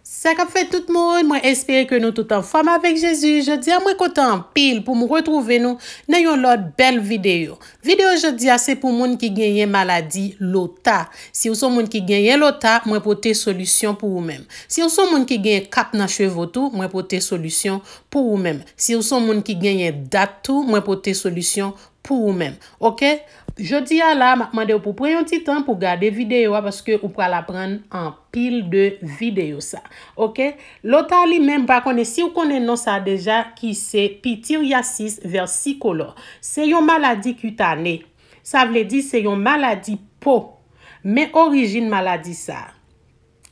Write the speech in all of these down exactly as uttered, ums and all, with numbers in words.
Sa k ap fèt tout moun, mwen espere ke nou tout anfòm avèk Jezi. Jodi a mwen kontan anpil pou m retwouve nou nan yon lòt bèl videyo. Videyo jodi a se pou moun ki genyen maladi lota. Si w se yon moun ki genyen lota, mwen pote solisyon pou ou menm. Si w se yon moun ki genyen kap nan cheve w tou, mwen pote solisyon pou ou menm. Si w se yon moun ki genyen dat tou, mwen pote solisyon pou ou menm. Oke? Jodi a la, m ap mande w pou pran yon ti tan pou gade videyo a paske ou pral aprann anpil de videyo sa. Oke? Lota li menm, m pa konnen si w konnen non sa deja, ki se pityriasis versicolor. Se yon maladi kitane. Sa vle di se yon maladi po. Men orijin maladi sa.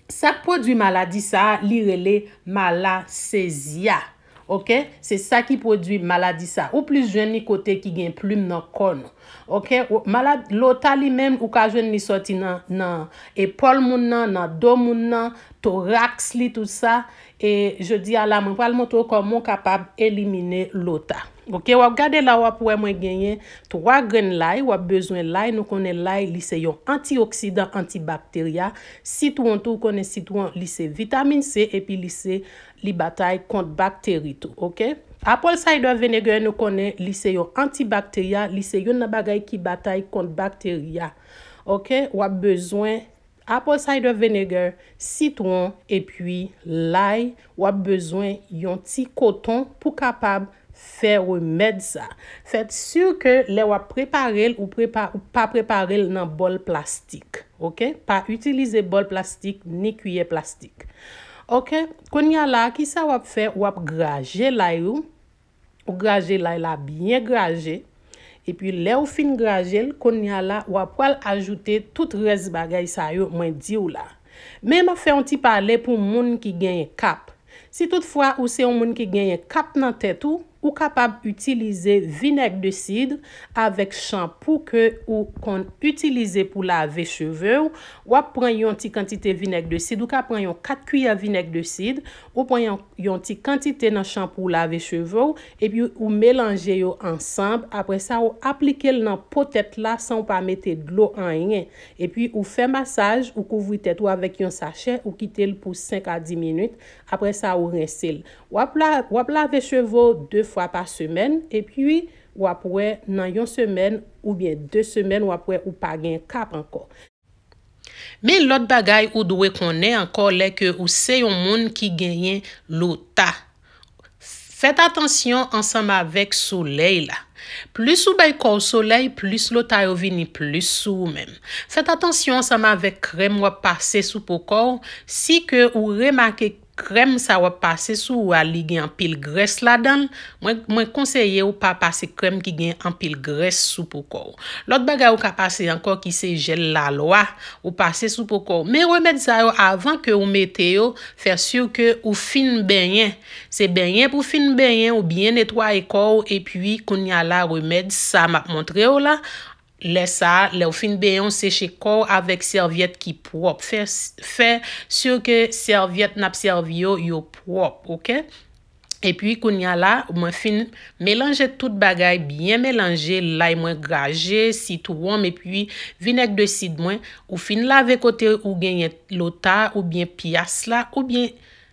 Sa k pwodui maladi sa a, li rele malasezya. Oke? Se sa ki pwodui maladi sa. Ou plis jwenn li kote ki gen plim nan kò nou. Oke? Ou, malad, lota li menm, ou ka jwenn li sòti nan, nan epòl moun nan, nan do moun nan, toraks li, tout sa. E jodi a la, mwen pral montre w kòman w kapab elimine lota. Oke, w ap gade la, w ap wè mwen genyen twa grenn lay. W ap bezwen lay, nou konnen lay, li se yon antioksidan, antibakterya. Sitwon tou, w konnen sitwon, li se vitamin C, epi li se, li batay kont bakteri tou, oke? Apple cider vinegar, nou konnen li se yon antibakterya, li se youn nan bagay ki batay kont bakteri a. Oke, w ap bezwen apple cider vinegar, sitwon, epi lay. W ap bezwen yon ti koton pou kapab fè remèd sa. Fè si ke lè w ap prepare l, ou prepa-, ou pa prepare l nan bòl plastik. Oke? Pa itilize bòl plastik ni kiyè plastik. Oke? Kounye a la, kisa w ap fè? W ap graje lay ou. Ou graje lay la byen graje. Epi lè ou fin graje l, kounye a la, w ap pral ajoute tout rès bagay sa yo mwen di w la. Men m ap fè yon ti pale pou moun ki genyen kap. Si toutfwa ou se yon moun ki genyen kap nan tèt ou, ou kapab itilize vinèg de sid avèk chanpou ke ou konn itilize pou lave cheve w. W ap pran yon ti kantite vinèg de sid, ou ka pran yon kat kiyè vinèg de sid, ou pran yon, yon ti kantite nan chanpou w lave cheve w, epi ou melanje yo ansanm. Apre sa, ou aplike l nan po tèt la san w pa mete dlo anyen. Epi ou fè masaj, ou kouvri tèt ou avèk yon sachè, ou kite l pou senk a dis minit. Apre sa, ou rense l. W ap la-, w ap lave cheve w de fwa pa semèn, epi w ap wè nan yon semèn oubyen de semèn, w ap wè ou pa gen kap ankò. Men lòt bagay ou dwe konnen ankò lè ke ou se yon moun ki genyen lota. Fèt atansyon ansanm avèk solèy la. Plis ou bay kò w solèy, plis lota yo vini plis sou ou menm. Fèt atansyon ansanm avèk krèm w ap pase sou po kò w. Si ke ou remake krèm sa w ap pase sou ou a, li gen anpil grès ladan l, mwen, mwen konseye w pa pase krèm ki gen anpil grès sou po kò w. Lòt bagay ou ka pase ankò ki se jèl lalwa, ou pase sou po kò w. Men remèd sa yo, avan ke ou mete yo, fè si ke ou fin benyen. Se benyen pou fin benyen, ou byen netwaye kò w, epi kounye a la, remèd sa m ap montre w la, lè sa a, lè w fin benyen, w seche kò w avèk sèvyèt ki pwòp. Fè, fè si ke sèvyèt n ap sèvi yo, yo pwòp, oke? Epi kounye a la, mwen fin melanje tout bagay, byen melanje, lay mwen graje, sitwon m, epi vinèg de sid mwen. Ou fin lave kote ou genyen lota, oubyen pyas la, oubyen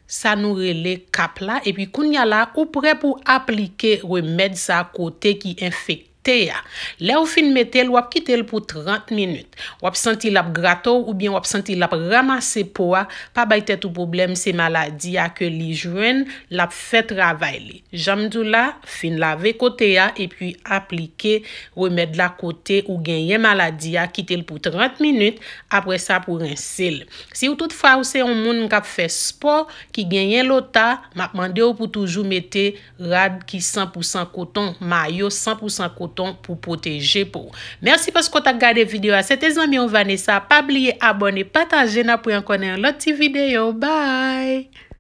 sa nou rele kap la. Epi kounye a la, ou prè pou aplike remèd sa kote ki enfekte a. Lè ou fin mete l, w ap kite l pou trant minit. W ap santi l ap grate w oubyen w ap santi l ap ranmase po a. Pa bay tèt ou pwoblèm, se maladi a ke li jwenn, l ap fè travay li. Jan m di w la, fin lave kote a epi aplike remèd la kote ou genyen maladi a, kite l pou trant minit, apre sa pou rense l. Si w toutfwa ou se yon moun k ap fè spò, ki genyen lota, m ap mande w pou toujou mete rad ki san pou san koton, mayo san pou san koton pou pwoteje po w. Mèsi paske w t ap gade videyo a. Se te zanmi w Vanessa. Pa bliye abòne, pataje, n ap wè ankò nan yon lòt ti videyo. Bye!